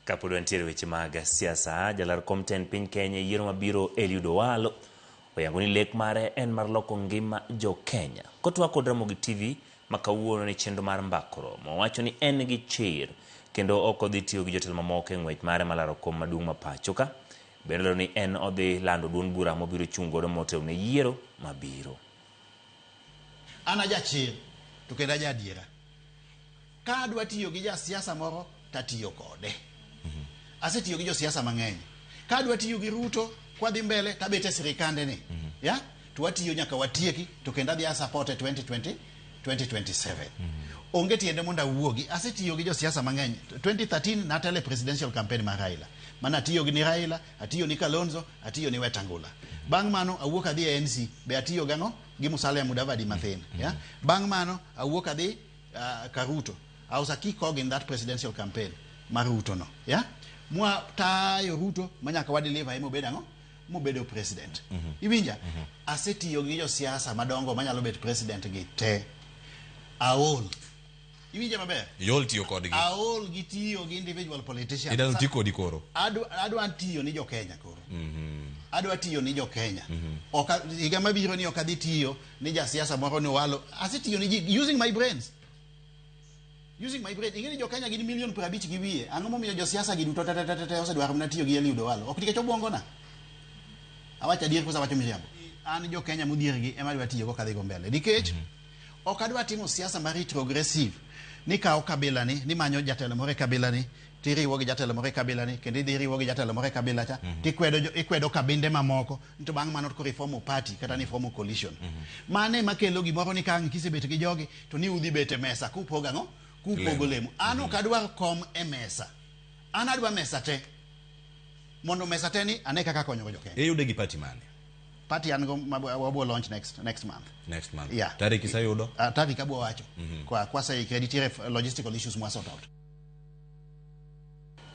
Kapod wantiere weche mag siasa, jalar kom tend piny Kenya e yiero mabiro Eliud Owalo oyango ni lek mare en mar loko ngima jo Kenya. Kotwak kod Ramogi TV ma kawuono ni chenro mar Mbako Romo, owacho ni en gi chir kendo ok odhi tiyo gi jotelo mamoko e ng'wech mare mar laro kom maduong' ma pacho ka. Bende olero ni en odhi lando duond bura mobiro chung' godo motelo ne yiero mabiro. An ajachir to kendo aja adiera. Ka adwa tiyo gi jasiasa moro tatiyo kode. Asetiyo gi josiasa mang'eny. Ka adwa tiyo gi Ruto kwadhi mbele tabet e sirikande ni. Ya? To watiyo nyaka watieki to kendo adhi a support e 2020 2027. Onge tiende mondo awuogi. Asetiyo gi josiasa mang'eny. 2013 natelo e presidential campaign mar Raila. Mana atiyo gi ni Raila, atiyo ni Kalonzo, atiyo ni Wetangula. Bang' mano awuok adhi e NC, be atiyo gang'o? Gi Musalia Mudavadi mathin. Ya? Bang' mano awuok adhi ka Ruto. I was a key cog in that presidential campaign mar Ruto no. Yeah? Mwa tayo Ruto ma nyaka wa deliver ema obedo ang'o? Mobedo president. Iwinja? Asetiyo gi josiasa madongo manyalo bet president gi te. Aol. Iwinja maber? Iol tiyo kodgi. Aol gi tiyo gi individual politicians. Idwaro ti kodi koro. Adwa tiyo ni jo Kenya koro. Adwa tiyo ni jo Kenya. Ok higa mabiro ni ok adhi tiyo ni jasiasa moro ni Owalo. Asetiyo ni ji using my brains. Using my brain. Ing'e ni jo Kenya gin milion 50 gi wiye. Ang'o momiyo josiasa gi duto te te te te osedwaro mana tiyo gi Eliud Owalo? Ok nikech obuongo na. Awacho adier koso awacho miriambo? An jo Kenya modhier gi ema adwa tiyo go kadhi go mbele. Nikech ok adwa timo siasa mar retrogressive ni kawo kabila ni ni manyo jatelo moro e kabila ni tiriwo gi jatelo moro e kabila ni kendo idhi riwo gi jatelo moro e kabila cha tikwedo ikwedo kabinde mamoko to bang' mano koro ifomo party kata ni ifomo coalition. Mano ema kelo gimoro ni ka ang' kisebet gi jogi to ni udhi bet e mesa kupogo ang'o? Kupogo lemo. An ok adwar kom e mesa. An adwa mesa te. Mondo mesa te ni ane kaka akonyogo jo Kenya. Iyude gi party mane? Party an go ma wabo launch next month. Next month. Yeah. Tarik iseyudo? Tarik abwo wacho. Kwa kwaseikre nitiere logistical issues mwa sort out.